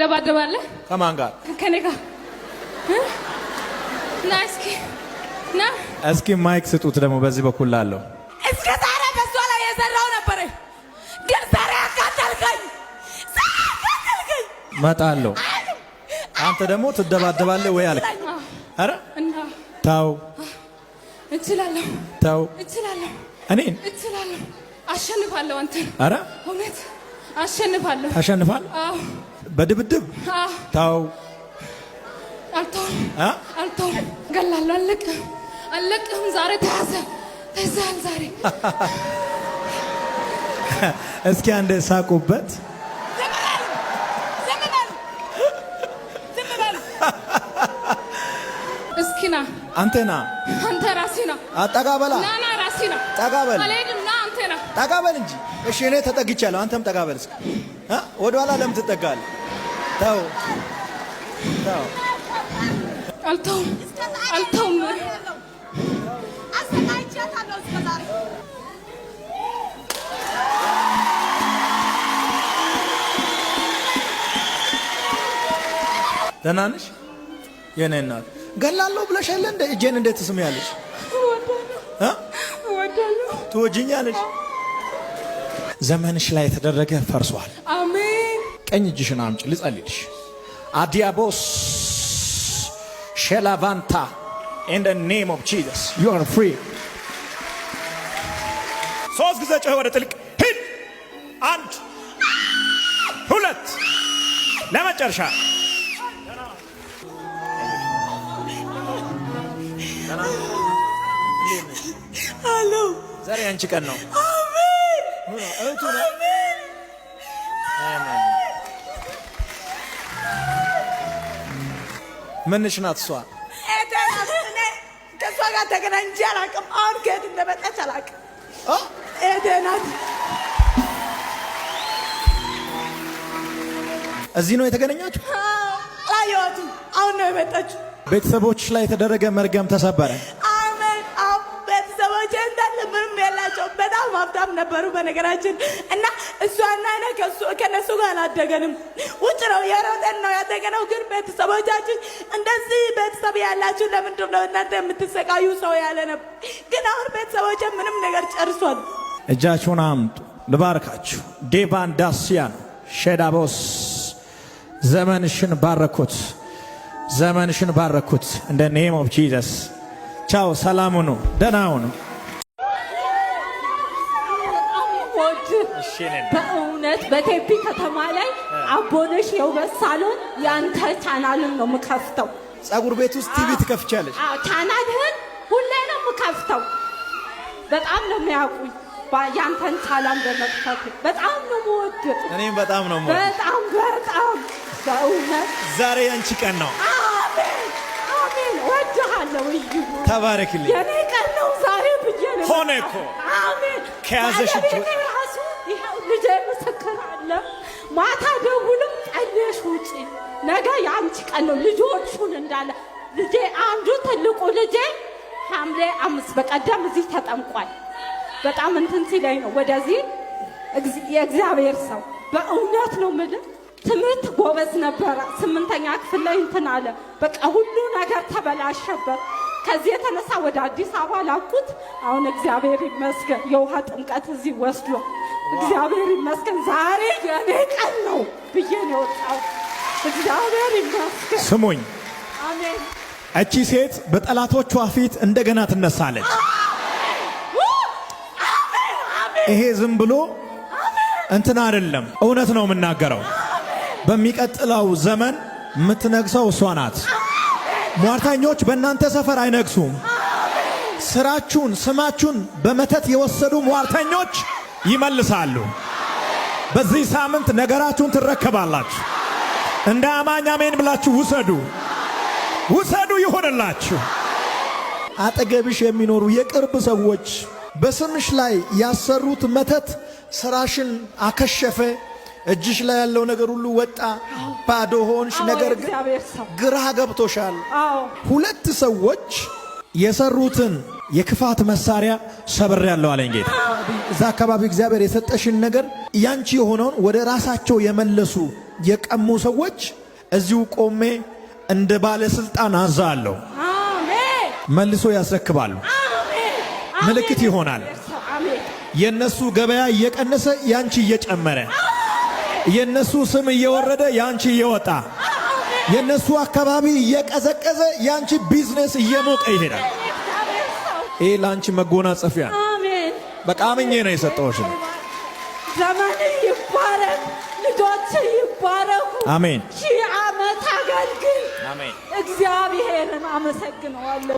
ደባደባለህ? ከማን ጋር? ከኔ ጋር። ና እስኪ ና። እስኪ mic ስጡት ደግሞ በዚህ በኩል ላለው። እስከ ዛሬ በሷ ላይ የሰራው ነበር፣ ግን ዛሬ አቃጠልከኝ፣ ዛሬ አቃጠልከኝ። መጣለሁ። አንተ ደግሞ ትደባደባለህ ወይ አልክ? ኧረ እና ተው። እችላለሁ። ተው። እችላለሁ። እኔን? እችላለሁ። አሸንፋለሁ አንተን። ኧረ እውነት አሸንፋለሁ። ታሸንፋል? አዎ። በድብድብ? አዎ። ተው። አልተውም። እ? አልተውም። ገላለሁ። አልለቅህም፣ አልለቅህም። ዛሬ ተያዘ፣ ተይዘሃል ዛሬ። እስኪ አንድ ሳቁበት። ዝም በሉ፣ ዝም በሉ፣ ዝም በሉ። እስኪ ና። አንተ ና። አንተ ራሴ ና። ጠጋ በላ። ና ና፣ ራሴ ና። ጠጋ በል። አልሄድም። ና አንተ ና። ጠጋ በል እንጂ። እሺ እኔ ተጠግቻለሁ፣ አንተም ጠጋ በል እስኪ። እ? ወደኋላ ለምን ትጠጋለህ? ተው ተው። አልተውም፣ አልተውም። አሰቃይቻታለሁ እስከ ዛሬ። ደህና ነሽ የኔ እናት? ገላለሁ ብለሽ የለ እንደ እጄን እንዴት ትስሚያለሽ? እ? እወዳለሁ። ትወጂኛለሽ? ዘመንሽ ላይ የተደረገ ፈርሷል። አሜን። ቀኝ እጅሽን አምጪ ልጸልይልሽ። አዲያቦስ ሼላቫንታ፣ in the name of Jesus you are free። ሶስት ጊዜ ጮኸ ወደ ጥልቅ ሂድ። አንድ፣ ሁለት፣ ለመጨረሻ። አሎ። ዛሬ አንቺ ቀን ነው። አሜን። እህቱ ነው። አሜን። ምንሽ ናት እሷ? እህቴ ናት። እኔ ከእሷ ጋር ተገናኝቼ አላውቅም። አሁን ከየት እንደመጣች አላውቅም። እ? እህቴ ናት። እዚህ ነው የተገናኛችሁ? አላየኋትም። አሁን ነው የመጣችው። ቤተሰቦች ላይ የተደረገ መርገም ተሰበረ። አሜን። አዎ፣ ቤተሰቦቼ እንዳለ ምንም የላቸውም። በጣም ሀብታም ነበሩ በነገራችን፣ እና እሷና እኔ ከነሱ ጋር አላደገንም። ውጭ ነው የሮጠን ነው ያደገነው። ግን ቤተሰቦቻችን እንደዚህ ቤተሰብ ያላችሁ ለምንድን ነው እናንተ የምትሰቃዩ ሰው ያለ ነበር። ግን አሁን ቤተሰቦቼ ምንም ነገር ጨርሷል። እጃችሁን አምጡ ልባርካችሁ። ዴቫን ዳሲያን ሼዳቦስ፣ ዘመንሽን ባረኩት፣ ዘመንሽን ባረኩት። In the name of Jesus። ቻው፣ ሰላም ሁኑ፣ ደህና ሁኑ። ወድ በእውነት በቴፒ ከተማ ላይ አቦነሽ የውበት ሳሎን ያንተ ቻናልን ነው የምከፍተው። ጸጉር ቤት ውስጥ ቲቪ ትከፍቻለሽ? አዎ፣ ቻናልህን ሁሌ ነው የምከፍተው። በጣም ነው የሚያውቁኝ ያንተን ቻናል በመክፈት በጣም ነው የምወድህ። እኔም በጣም ነው የምወድሽ። በጣም በጣም በእውነት። ዛሬ ያንቺ ቀን ነው። አሜን አሜን። እወድሃለሁ እዩ። ተባረክልኝ። የኔ ቀን ነው ዛሬ ብዬ ነው ሆነ እኮ። አሜን። ከያዘሽ እጅ ባለቤቴ ራሱ ይኸው ልጄ ምስክር አለ። ማታ ደውልም ጸልየሽ ውጪ፣ ነገ የአንቺ ቀን ነው። ልጆቹን እንዳለ ልጄ አንዱ ትልቁ ልጄ ሐምሌ 5 በቀደም እዚህ ተጠምቋል። በጣም እንትን ሲለኝ ነው ወደዚህ የእግዚአብሔር ሰው በእውነት ነው የምልህ። ትምህርት ጎበዝ ነበረ። ስምንተኛ ክፍል ላይ እንትን አለ። በቃ ሁሉ ነገር ተበላሸበት። ከዚህ የተነሳ ወደ አዲስ አበባ ላኩት። አሁን እግዚአብሔር ይመስገን የውሃ ጥምቀት እዚህ ወስዶ እግዚአብሔር ይመስገን ዛሬ የኔ ቀን ነው ብዬ ነው የወጣሁት። እግዚአብሔር ይመስገን። ስሙኝ፣ አሜን። እቺ ሴት በጠላቶቿ ፊት እንደገና ትነሳለች። አሜን አሜን። ይሄ ዝም ብሎ እንትን አይደለም፣ እውነት ነው የምናገረው። በሚቀጥለው ዘመን የምትነግሰው እሷ ናት። ሟርተኞች በእናንተ ሰፈር አይነግሱም። ስራችሁን፣ ስማችሁን በመተት የወሰዱ ሟርተኞች ይመልሳሉ። በዚህ ሳምንት ነገራችሁን ትረከባላችሁ። እንደ አማኝ አሜን ብላችሁ ውሰዱ፣ ውሰዱ፣ ይሆንላችሁ። አጠገብሽ የሚኖሩ የቅርብ ሰዎች በስምሽ ላይ ያሰሩት መተት ስራሽን አከሸፈ። እጅሽ ላይ ያለው ነገር ሁሉ ወጣ፣ ባዶ ሆንሽ። ነገር ግን እግዚአብሔር ሰው ግራ ገብቶሻል። አዎ። ሁለት ሰዎች የሰሩትን የክፋት መሳሪያ ሰብሬያለሁ አለኝ ጌታ። እዛ አካባቢ እግዚአብሔር የሰጠሽን ነገር ያንቺ የሆነውን ወደ ራሳቸው የመለሱ የቀሙ ሰዎች እዚሁ ቆሜ እንደ ባለስልጣን አዛለሁ። አሜን። መልሶ ያስረክባሉ። አሜን። ምልክት ይሆናል። አሜን። የነሱ ገበያ እየቀነሰ ያንቺ እየጨመረ፣ የነሱ ስም እየወረደ ያንቺ እየወጣ፣ የነሱ አካባቢ እየቀዘቀዘ ያንቺ ቢዝነስ እየሞቀ ይሄዳል። እግዚአብሔር ሰው። ይሄ ለአንቺ መጎናጸፊያ ነው። አሜን። በቃ አምኜ ነው የሰጠሁሽ። ዘመን ይባረክ፣ ልጆች ይባረኩ። አሜን። 1000 ዓመት አገልግል። አሜን። እግዚአብሔርን አመሰግነዋለሁ።